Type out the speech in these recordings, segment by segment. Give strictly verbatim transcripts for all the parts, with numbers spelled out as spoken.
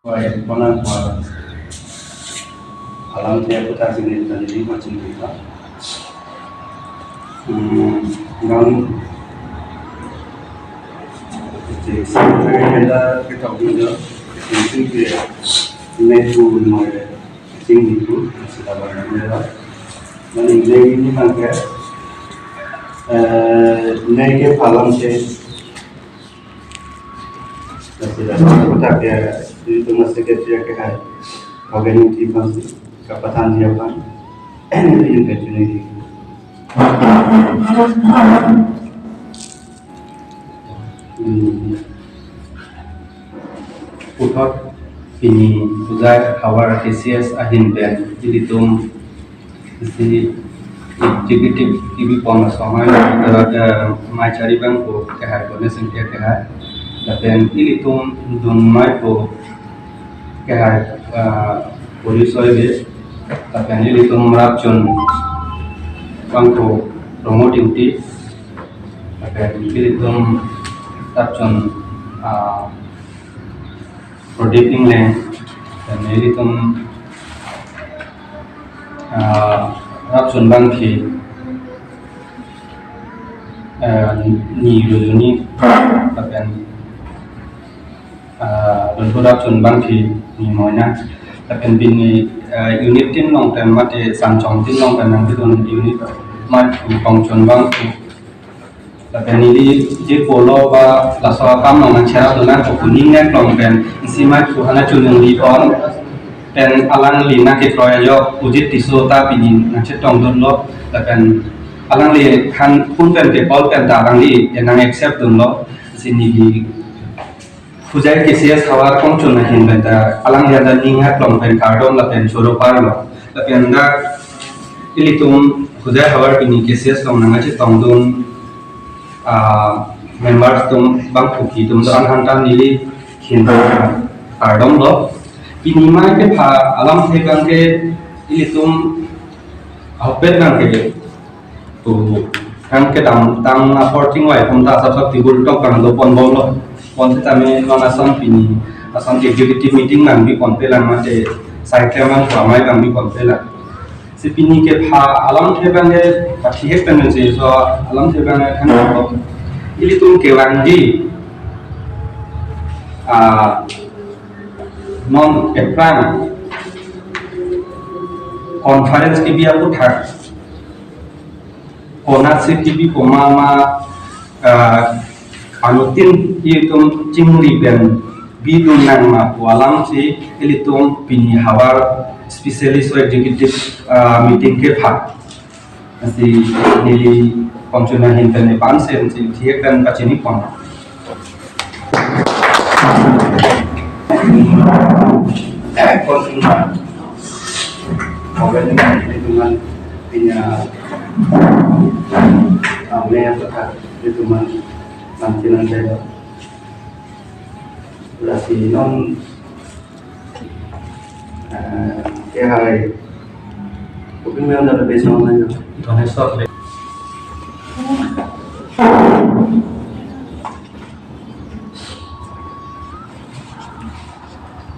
Koi, konang koi. Alam dia putar sini tadi di macam kita. Hmm, dan jadi sampai kita punya itu dia netu noy sini itu sudah banyak dia. Dan ini ini kan kayak eh naik ke palam sih. Sudah kita ke itu masih kecil ke hai. Organik di pasti kapatan dia pan. Ini kecil ini. Hmm. Puthot pini Hojai havar K C S ahin pen ilitum isi executive T V pon asomai, eh, mai chari bang ko kehai ko ne sengke kehai. Lapen ilitum dun mai ko kehai, eh, police oide. Lapen ilitum rapchun bang ko promote duty. Lapen ilitum rapchun, ah, Prodip Ingleng, lapen ilitum, ah, rapchun bangphi, ah, ni Rujuni, lapen, ah, Dunpur rapchun bangphi ni Moina, lapen pini, ah, unit tin long pen mate Sanchong tin long pen nangpidun unit mate kongchun bangphi. Lapen neli je polo ba laso akam nang nangcherap dona ko kuning nek long pen isi mai ku hana chunung li pon pen alangli nangkekroi ajok Ujit Tisso ta pini nangchetong dunlo, lapen alangli han phone pen ke call pen ta alangli nang accept dunlo, si neli Hojai K C S havar kongchun ahin pen ta alangli anta ning hat long pen kardom lapen choro parlo. Lapen dak ilitum Hojai havar pini K C S long nangkachetongdun, ah, members atum bang kuki atum do-an aphan ta neli ahin pen kardomlo. Pini mai kepha alamthe abang ke ilitum ahokpet abang ke to, kan kedamtang apor chingvai atum ta asap asap table talk abang do pon bomlo. Pon setame non asam pini asam executive meeting nangbi ponpe lang mate sai klemang ramai nangbi ponpe lang. Si pini kepha alamthe abang ke pathi hek pen si so alamthe abang ke kan ko. Ilitum kevangji, ah, non aphrang conference kebi aphuthak konatsi kebi ko mama, ah, anuttin itum chingri pen bidun nangma pu alam si ilitum pini havar specially so executive, ah, meeting kepha. Si neli kongchun ahin pen ne pan sen si thiek pen pachini pon. Kongchun, kongchun ahin pen pini, ah, ame apa kah, itu man, nanti nanti. Berarti non, eh, kehai. Booking memang database online ya. Donesor.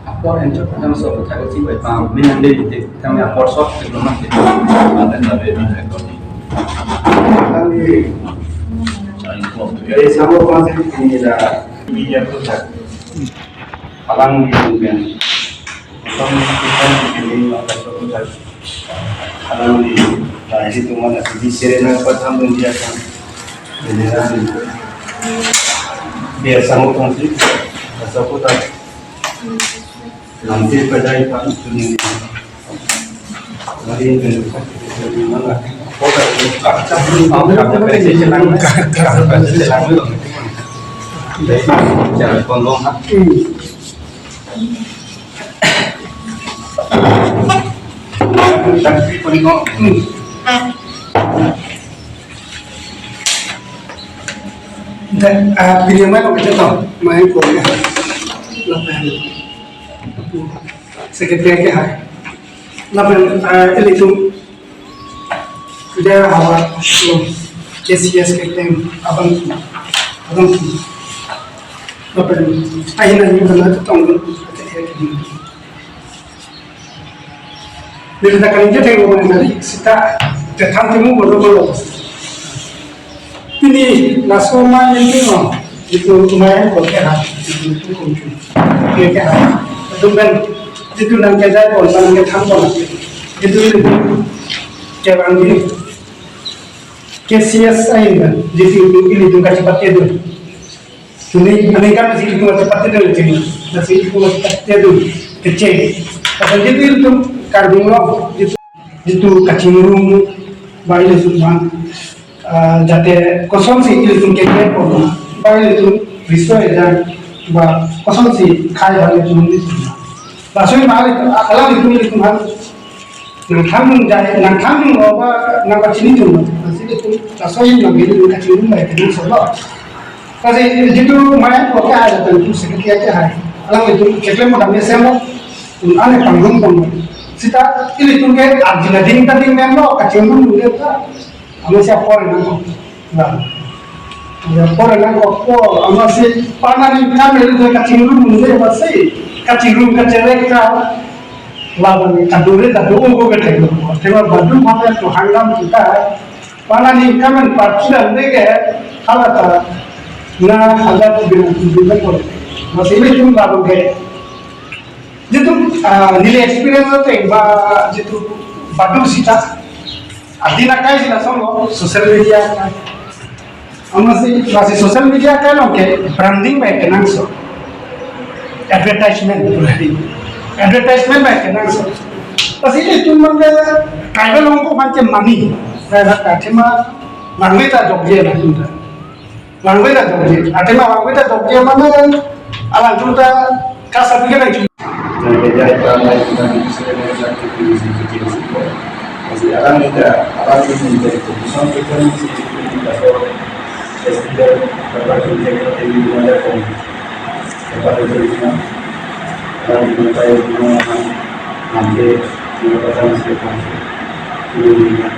Apor enchok kami so kami si bai pam, min ande di kami apor sok diploma di. Ada nabe na rekor. Kami, eh, sama apa sih ini dah. Media pusat. Alang di India. Alang di, nah, itu mana di Serena Patam India kan. Serena di. Biasa mau kongsi, biasa kota. Nanti pada ikan kuning. Dan, ah, video mana kita tahu? Main kau ya. Lapen. Secretary ke hai. Lapen, ah, ilitum Hojai havar along K C S keklem abang, abang. Lapen ahin ahin kena ketong Neli ta kaningje thek-ong nang nari sita kethang themu bodo bodo. Pini laso mai ningje no, itu mai ko ke ha, itu itu kongju. Ke ke ha. Itu ben, itu nang ke jai ko, nang ke thang ko. Itu itu ke bang ini. K C S I na, itu itu ini itu kachepate do. Ini, ini kan masih itu kachepate do, ini. Masih itu kachepate do. Kecil. Pasal itu itu Karbi Anglong, itu, itu kachingrum, bayi itu semua. Ah, jate kosonsi ilitum keke pon, ba ilitum riso-ejang, ba kosonsi khai ba ilitum ilitum. Laso ini ba ilitum, alang ilitum ilitum han. Nangthan jai, nangthan lo ba nangpachini tum. Lasi ilitum, laso ini nang ilitum kachingrum ba ilitum solo. Lasi jitu mai ko ke hai ilitum secretary ke hai. Alang ilitum keklem modam ni semo. Ane pangrum pangrum. Sita ilitum ke arjina ding ta ding nem lo, kachingrum ding ta. Amatsi apor nangkok. Nah. Ya, apor nangkok ko, amatsi panani kami itu kachingrum ding, amatsi kachingrum kachelek ka. Laban kadure kadu ko kethek. Tema badu mata tu hanglam kita. Panani kami parti dan deke, hala ta. Na hala tu bina tu bina ko. Amatsi ilitum laban ke. Jitu, ah, neli experience ate ba jitu badu sita. Adin akai sita solo social media akai. Amatsi, amatsi social media akai along ke branding ba kenangso. Advertisement. Advertisement ba kenangso. Lasi ilitum mangke tribal along ko mangke money. Tribal ka tema mangwe ta jokje na tunda. Vangve ta jokje. Athema vangve ta jokje mane alangtum ta kasa pikir nang. Nang kerja itu alam itu nang itu sudah nang kerja itu di sini kerja di sini. Masih alam kita, alam ini menjadi keputusan kita mesti kita so festival berapa kerja kita di mana pun tempat itu di mana. Alam kita itu mana nanti kita akan siapkan. Ini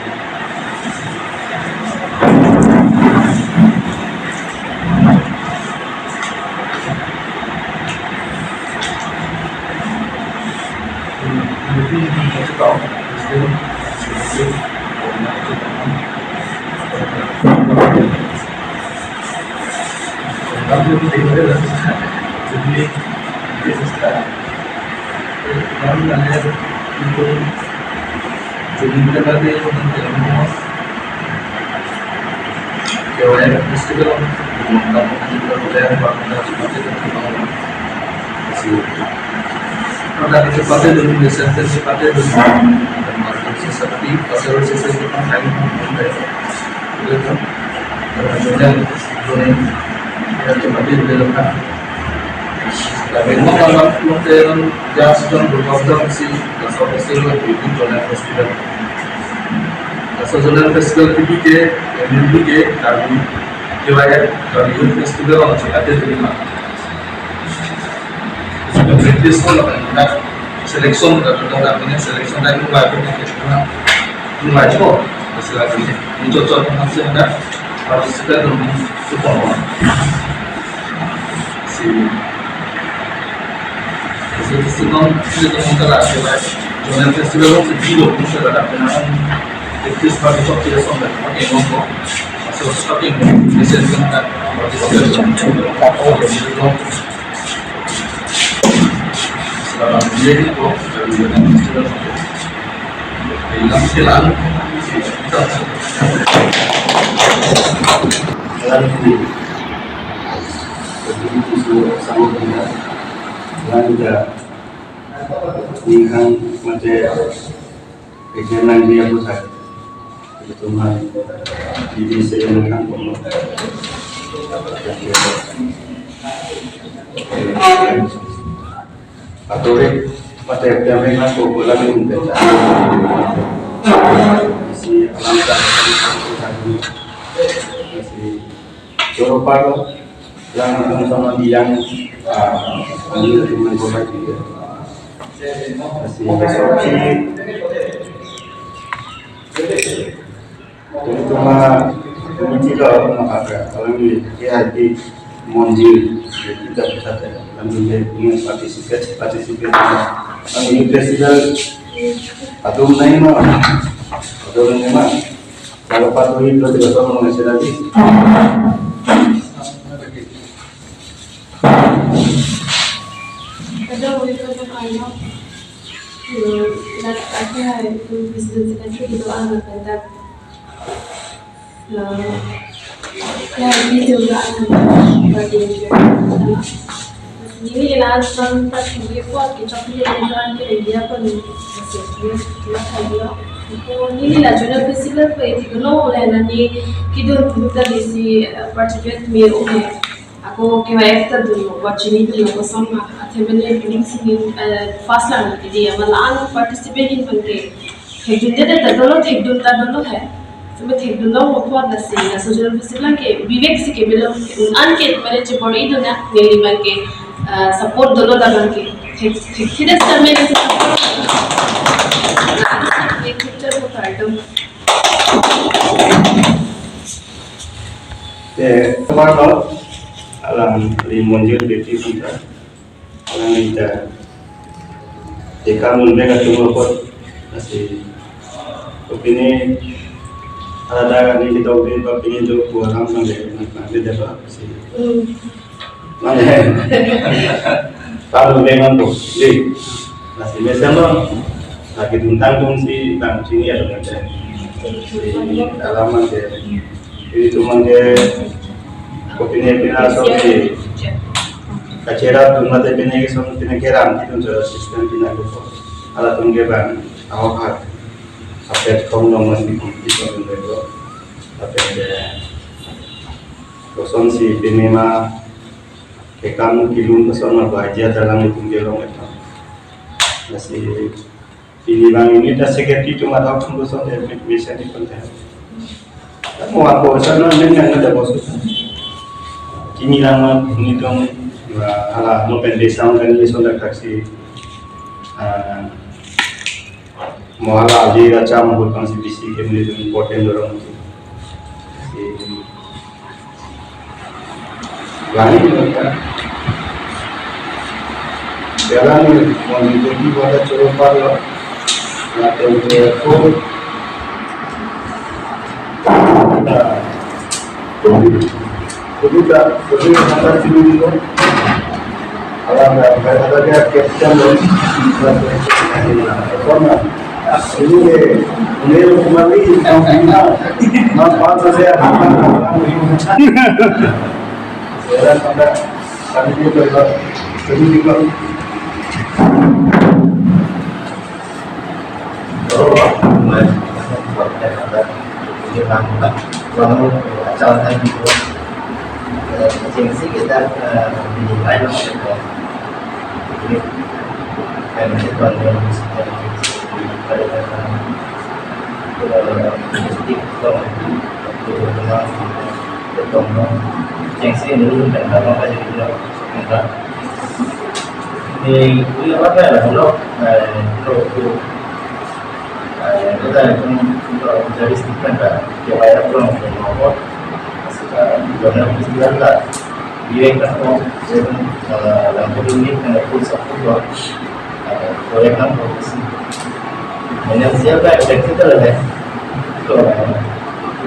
Lapen mo alam lote jas don berkabdam si, laso festival, Karbi Zonal Festival. Laso Zonal Festival K B K, M L B K, Karbi, K Y F, Karbi Youth Festival, along si ate terima. Practice ko lapen dak selection, dak dak dak ini selection dak ini baru ini kita ini baru ko selection ini cocok dengan saya dak participate dengan support si si si non si non kita lah kita Zonal Festival si kilo kita dak dengan practice party cocok tidak sampai pakai ngomong. So, seperti ini, bisa dengan participate. Selamat menjadi kok. Dalam silang. Dalam ini. Begitu sangat tidak. Dan tidak. Ini kan macam Ekjam nangji aphuthak. Ilitum aphan P D C nangkang pon. Atorik mate ekjam nangkang pon, pulang pun beca. Si alam tak, si Joro Paro. Lang sama dia, ah, ini cuma buat dia. Masih besok sih. Jadi cuma ini sih kalau mau apa, kalau ini ya di Monjir, kita kita kita, kami dia ingin participate, participate. Kami ini festival, aduh, naik mah, aduh, naik mah. Kalau patuhi, kalau tidak tahu, mau ngasih lagi. Kada oi kada kayo. Hmm, dak ake hai, hmm, president secretary kedo-an lapen dak, eh, ya, video la-an lapen birthday enjoy. Neli la-an sang ta thengpi apot kechok neli la-an ke idea pon message ni la thengpi lo. Ko neli la Zonal Festival ko iti ko no le na ni kidun puta desi, eh, participate me o me. Ako K Y F ta dunlo, watching dunlo, kosonma, athemele bring singing, eh, first lang, jadi, ama la-an participate abang ke, thekdunde ta dolo, thekdun ta dolo he. Sebe thekdunlo, mo apot lasi, laso Zonal Festival abang ke, Vivek si ke belong, an ke, mane chepor idun na, neli abang ke, eh, support dolo labang ke, thek, thek, thek, thek, thek, thek, thek, Te, kabar lo, alang ri Monjir Beti Sangka, alang ita, te kam nun beka tum apot, lasi, kopine, ada ni kita udah, kopine do, buat ham sampai, nanti dapat, lasi. Hmm. Mane, talu dengan tu, di. Lasi mesen lo, lagi tuntang tum si bang sini ya, bang sini. Di alaman dia. Jadi tu mangke, kopine pina so si. Kachera tu mate pina ke so pina keram, itu tu sistem pina ko. Ala tum ke bang, awak hat. Apet kong dong masih itu tu. Apet dia. Koson si pina ma, ke kam kelun koson ma ba aja dalam itu dia long itu. Lasi pini bang ini ta secretary tu ma thok koson dia bisa di konten. Mo ako sana neng neng ada bos. Kini lama ini dong, wah, ala no pen desa kan ini sonda taksi. Ah, mo hala aji racham hut pang si bisi ke mene important dorong. Si Lani mereka. Jalan ni, mau di Delhi pada choro parlo. Na tempe ko. Nah, Covid, Covid dah, Covid dah datang sini dulu. Alam dah, dah, dah, dah, captain dulu. Pernah. Ini ke, ini kembali, tahun lima. Mas, pas saya, saya sampai, kami juga, kami juga. Di, di apa ya, lo, eh, lo, lo, eh, kita itu, lo, jadi stipen dah, dia bayar pulang ke nomor, sudah, dia bilang lah, dia kan, eh, dalam ini kan full support, lo, eh, proyek kan bagus. Hanya siapa yang kita lah, ya, lo, eh,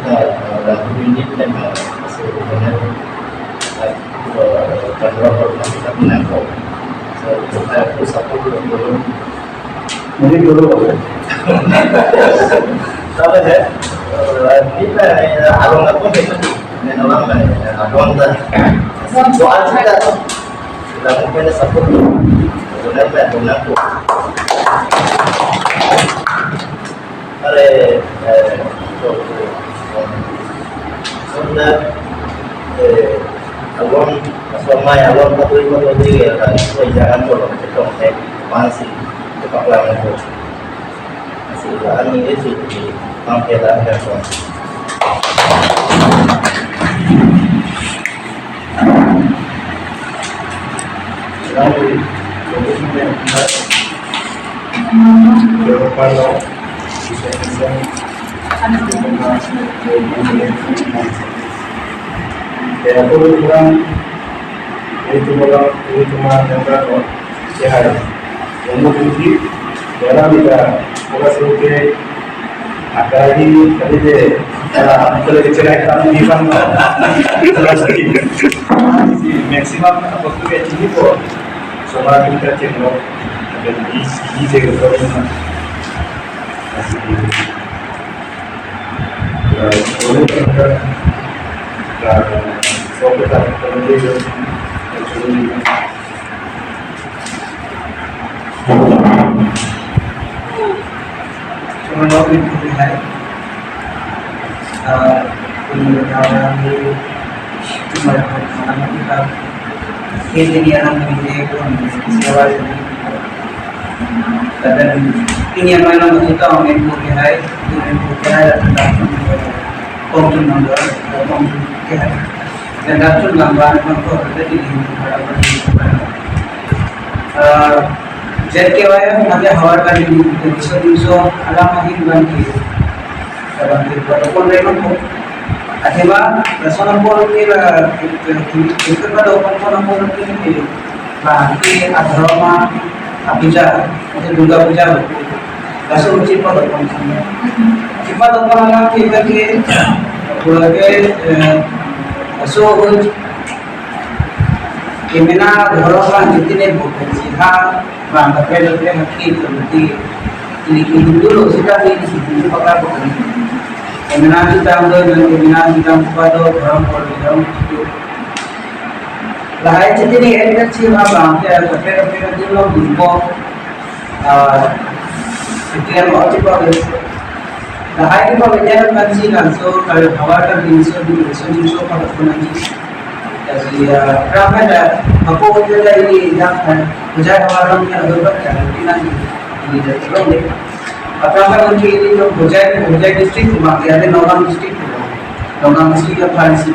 kita, eh, dalam ini kan, eh, sebenarnya, eh, Kalau kalau masih tak menang kok. Saya saya pusat pun belum belum. Ini dulu. Kalau saya eh, kita eh, abang apa itu? Ini abang kan, abang dah. Soal kita tuh. Kita mungkin ada satu. Benar kan? Benar kok. Are, eh, so, so, so, na, eh, along, so, mai along, patui, patui, eh, kan, so, jangan, so, lo, cetong, eh, pansi, cepak lang, so. Masih, lah, ani, eh, si, si, pang, eh, lah, eh, so. Itu bola, itu cuma yang berapa? Ya, yang mau cuci, dalam kita, bola serupe, agar ini tadi deh, kalau kecil kamu di mana? Jelas lagi. Maximum apa tuh ya, cuci kok. Semua kita cek loh. Ada di sini saya kalau ini. Lapen pini amei along kachetong Manipur ke hai, Manipur ke hai, lapen Kongchun mandal, Kongchun ke hai. Dan Kongchun langban, Kongchun ke hai. Eh, Z K Y M, mate Hawar Karbi Nipso Nipso alam ahin bangke, bangke, pada pon rema ko. Athema, lason apor ke la, ke, ke, ke, ke, pada pon, pon, pon, ke, ke, Bangke adhorom apuja, itu Durga Puja. Laso uchi pa dokon kami. Chipa dokon alam kita ke, pura ke, eh, laso uchi, kemena adhorom jitine bukan siha, bang kape kape haki itu nanti ini Hindu lo sita ini Hindu pakar bukan. Kemena kita ambil dan kemena kita buka do adhorom adhorom itu. Lahai chitini en kachim abang ke kaprek kaprek adim lo bimbo, ah, keklem ot chipabang. Lahai kipabang jan kansi laso kali Hawar Karbi Nipso Nipso Nipso pada punanji. Jadi, ah, ramai dah, aku pun dah ini dah, ah, Hojai Hawar Karbi Nipso Nipso pada punanji. Ini dah terus deh. Apa apa nanti ini tuh Hojai, Hojai district tuh bang, ya, ada Nagaon district tuh, Nagaon district apa sih?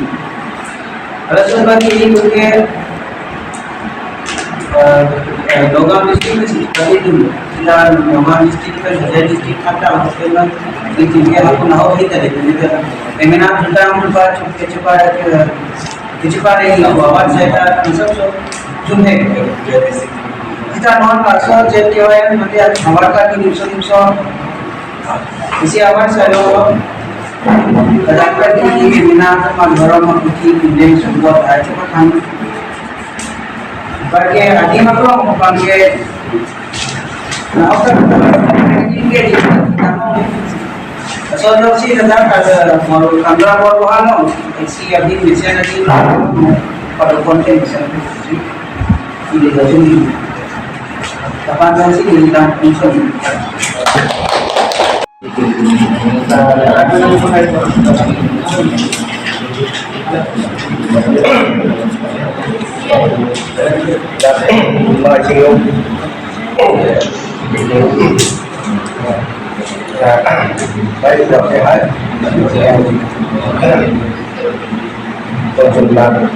Kalau sudah ini tuh ke, eh, eh, Nagaon district ke sih, tapi itu, kita Nagaon district ke, Hojai district kata, maksudnya, ini tuh ke aku naho kita deh, ini kan. Yang mana kita, kita, kita, kita, Kechipa ini, Hawar saya tak masuk so, jumhe. Kita non masuk Z K Y M nanti Hawar Karbi Nipso Nipso. Isi Hawar saya lo. Kadang kan ini mina teman orang mau pergi pindah semua aja kan. Bagi adi makro mau panggil. Nah, oke. Ini dia di. Sono si datang ada mau kamera mau ano, si yang di mesin di pada konten bisa di di sini. Kapan sih di dalam konten? Baik, oke, hai. Konsumlan.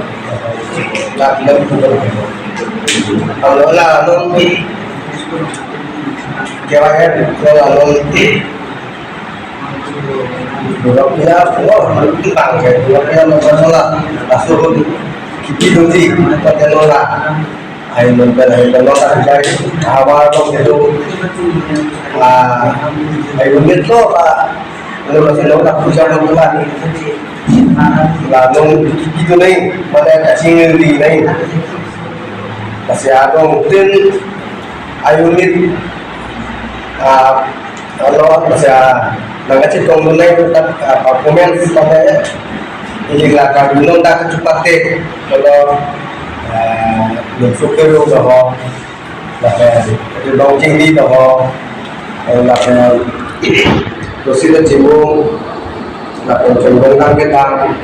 Kalau lah, non, kira-kira, kalau non, Dua puluh, oh, bang, kayak dua puluh, nonton nola. Langsung, kita nanti, kita nola. Ayo nonton, ayo nonton, cari Hawar dong itu. Ah, ayo nonton lo, Pak. Kalau masih lo, tak bisa nonton lagi. Lalu, kita nih, pada kasih ngerti nih. Masih ada mungkin, ayo nih, ah, Alo, masih, ah, nangkachetong dunai tak, ah, performance pada ini la Karbi non tak kachepate. Kalau, ah, Nipso Kero doho, lapen Long Chingdi doho, lapen Rosita Chimung, lapen Chongbong Nangketang,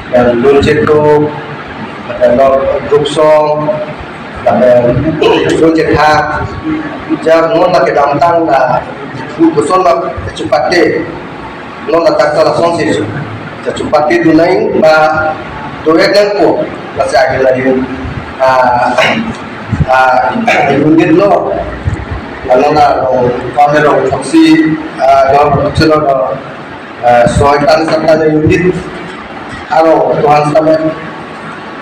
dan Lun Chetu, lapen Long Group Song, lapen Lun Chetha, jam non la kedamtang la, bu-, buson la chepate, non la tak ta lasonsi, chepate dunai ba, doyek nangpo, lasi akhir lagi, ah, ah, unit lo, la non la, lo, kami lo, saksi, ah, lo, lo, lo, eh, soitan serta unit, aro, Tuhan sampai,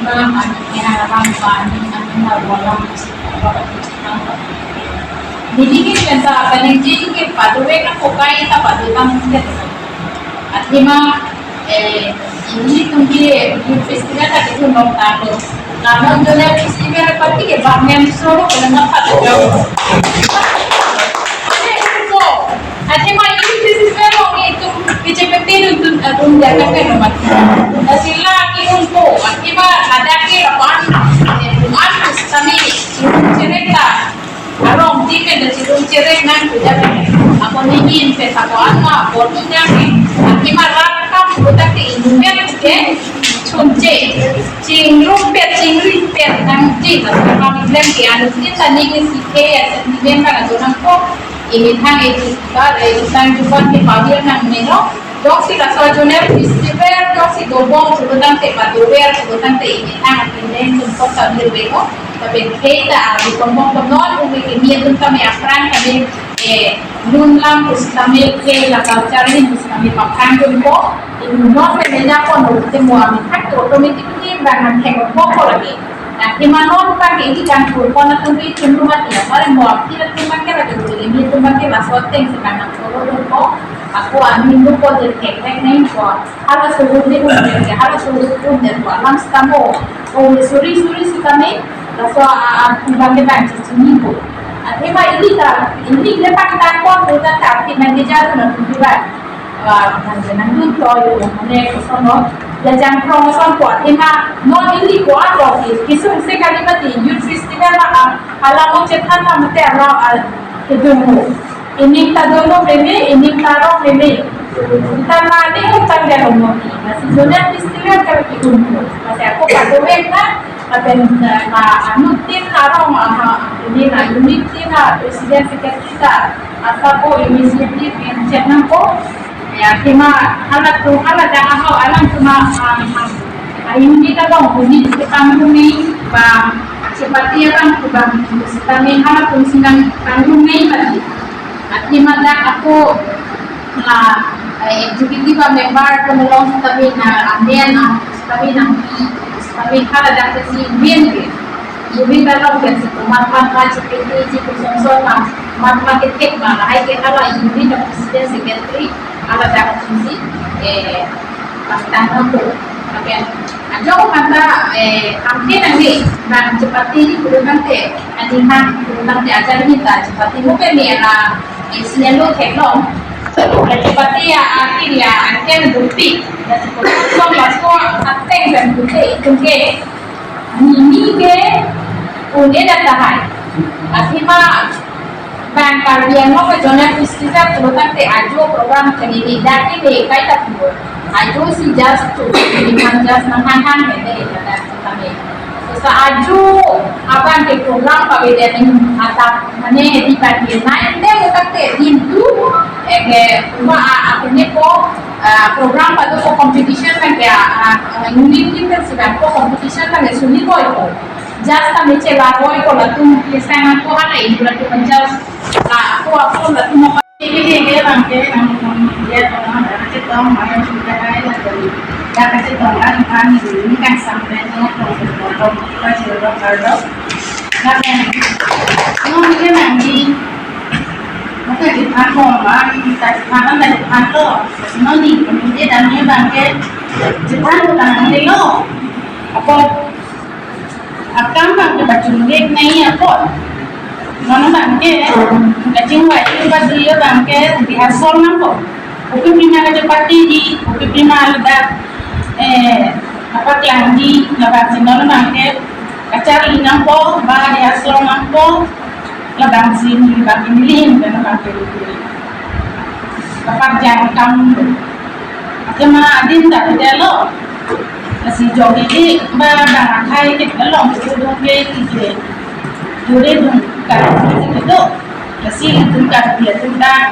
Imam, aning ke alam, aning, aning na bolam. Neli ke penta apa ning jing ke padu we na kokai ta padu tam ke. Athema, eh, ilitum ke youth festival ta ke thun long tanglo. Namun Zonal Festival party ke bang nem solo ke na padu jauh. Ane ko, athema youth festival long itum P J P T dun tun, eh, dun dia kan kan mat. Asila ki unko, athema ada ke lapan, eh, an sami, cerita. Arong ti pen da chirung chirek nang kuda pen. Ako ningin pen ako anma, boni nang ke. Athema rat kam kuda ke inumber ke. Chunche. Chingrum pet, chingri pet nang ji. Kami bilang ke anu kita ningin si ke ya sentimen kan anu nangkok. Imethang itu bar, eh, utang jupan ke pawir nang meno. Jongsi laso Zonal Festival, jongsi dobom, sebutang te padover, sebutang te imethang, atin den, sumpot sambil beko. Tapi kita, ah, di kompong konon, umi kimi atum kami aphrang kami, eh, lun lam pusitame ke la culture ni pusitame paprang jumpo. Ibu non pe meja pon, ute mo ami thak to automatically bang an thek pon ko lagi. Nah, imanon bang ini kan pon atum bi chunru mati ya. Mari mo api atum bang ke lagi ini atum bang ke la shooting si bang an polo jumpo. Ako ami nu ko je thek thek nai ko. Hala suhut ni un de, hala suhut un de ko. Alam sitamo. Oh, suri suri sitame. Laso a, a, bang ke bang cicing ni ko. Athema ili ta, ili le pang tang ko, ko ta ta, ki nang ke jaru na tu bang. Ah, nang ke nang dun to, yo, mane, ko sono. Ya jang krong son ko, athema, non ili ko ato ki, kisung se kali mati, youth festival la, ah, hala mo chethan na mate, hala, ah, kedung mo. Ining ta dono meme, ining ta rong meme. Kita mani utang dia romo ni. Masih Zonal Festival kalau ki unpo. Masih ako patuwek na, aben, eh, na anu team na rong, ah, ini na unit team na president secretary ta. Asa ko initiative yang cek nang ko. Ya, kima, hala tu, hala dah ahau, alam cuma, ah, ah, ah, ini kita dong, ini kita kami, bang, seperti apa, bang, kami, hala tu, sinang, kami, bang. Athema dak ako la, eh, executive member ko melong sitame na amen, ah, sitame nangpi, sitame hala dak si men ke. Unit along ke si mat mat mat si peti si kusong song ma, mat mat ke tek ma, lahai ke hala unit president secretary, hala dak si, eh, pastang ko. Apen, ajo kata, eh, ampe nang ni, bang chepati ni kudu nang te, ani nang kudu nang te ajar ni ta, chepati mo pe ni ala, eh, sinelo theklong. Chepati ya, akhir ya, akhir dupi. Laso ateng pen pute itum ke nini ke un-e dat tahai. Athema bang Karbi Anglong ke Zonal Festival pulo tangte ajo program ke nini dak ke kaita pu. Ajo si just tu, nini kan just nang hang hang ke ne, ya, dak kami. Sa ajo abang ke program pabede ning atap mane di pagi nine de tangte din tu, eh, ke uma a, a, ne ko, ah, program pado ko competition kan ke, ah, ah, ngunit ngunit kan si bang ko competition kan ke suni boy ko. Just kami chela boy ko latum ke sang ko hana ibu latum just, ah, ko apa latum apa. Kiki kiki bang ke nang dia ko nang kachetong mai sudah ai la jadi. Dak kachetong an an ini kan sampai ni ko ko ko ko. Nah, no ni kan nang di. Maka di pan ko man, ta di pan kan ta di pan ko. No ni, ni dia dan ni bang ke. Di pan ko tang ni lo. Apa? Akam bang ke bachunvek nangji apot. Non bang ke, kachingvai ke badu bang ke, rehearsal nangpo. Kopi pima kachepatiji, kopi pima ladak, eh, apa klangji, labangsi non bang ke, kacharli nangpo, ba rehearsal nangpo, labangsi neli bang ke neli hin ke non bang ke. Kaparjang kam. Athema adin ta kedelo. Lasi jok iji ba bang akhai ke along kedung ke tije. Jore dung ka itu. Lasi dung ka dia dung ta.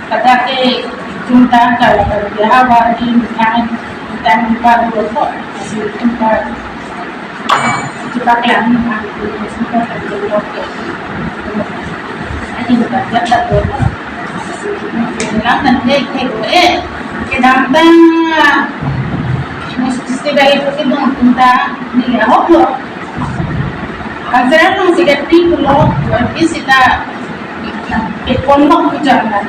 Kata ke dung ta kalau dia hawa di tang tang baru kok. Lasi dung ta. Kita kalian ni kan, kita kan jadi dokter. Adi kita jaga dokter. Bilang nanti, eh, eh, kedamtang mesti dari itu kita ni ahok lo. Kan saya pun sikat di pulau, tapi kita pekon lo hujan kan.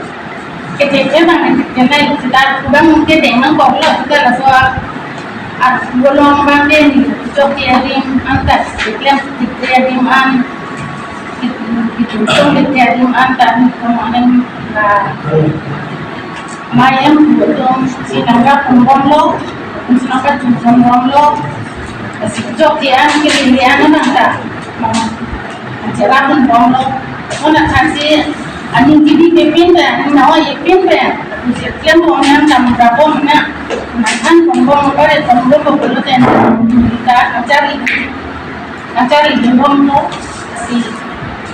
Kete ke bang ke nai kita bang ke deng nang kok lo kita laso at bolong bang ke ni chok ke adim anta klem ke adim an, chok ke adim anta ni ko anem la mayam bodong si nangka pun bom lo, si nangka pun bom lo, si chok ke an ke ni an nangka. Acara pun bom lo. Kona thaksi aning kidi ke pin pe, aning nawa ye pin pe. Usi klem bom nang tam ka bom na. Nang han bom bom pare bom bom bom bom ten. Kita kacharli, kacharli bom lo. Si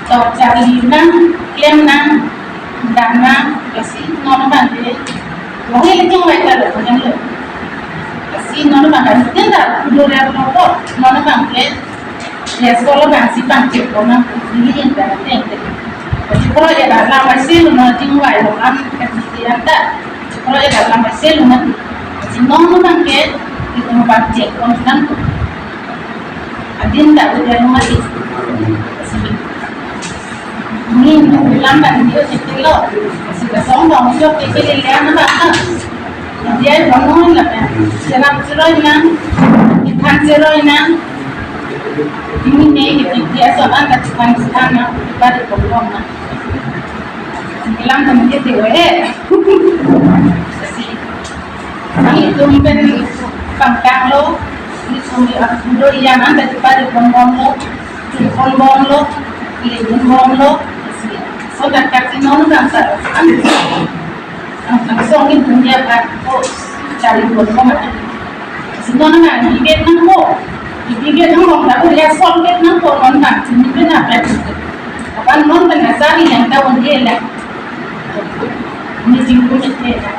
to charli nang, klem nang, dam nang, si non bang de. Wahai lagi mai ta lo, yang lo. Si non bang kan, tidak, dua ribu dua puluh, non bang de. Ya, sekolah bang si bang cek ko nang ini yang dah teng teng. Sekolah ya dah lama sih lu nanti mulai lo kan kejadian dah. Sekolah ya dah lama sih lu nanti. Si non bang ke itu bang cek ko nang. Adin dah udah lu mati. Ini lambat dia cek lo. Si kasong dong cok cek lian apa? Dia bangun lah kan. Serap seroi nang, ikan seroi nang. Ini nih kita dia soal kat ikan ikan nang, balik bongkong nang. Bilang temen dia dewe. Nang itum pen pangkang lo, itum di aku do yang anda di balik bongkong lo, bongkong lo, bongkong lo. So dah kasih nong kan sa. Ang, ang song ni dunia kan, oh, cari buat kau macam. Si non na, ni get nang ko. Ni get nang ko, tak boleh sol get nang ko, non na, ni kena apa? Apa non kena cari yang tahu dia lah. Ni singkung ni lah.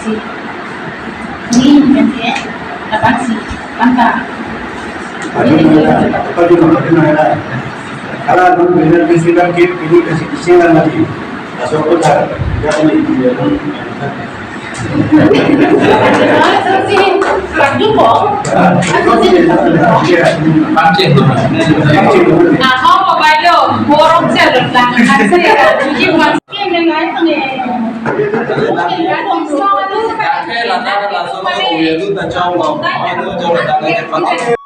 Si, ni ni kan dia, apa si, mantap. Ajo na, ajo na, ajo na. Ala non benar festival ke pini kasi kisi na lagi. Laso ko ta, ya kami di ya non. Ajo ko. Ajo si. Pancing. Pancing. Nah, how about you? Borok siya lang. Kasi, hindi mo. Kasi, hindi mo. Kasi, hindi mo.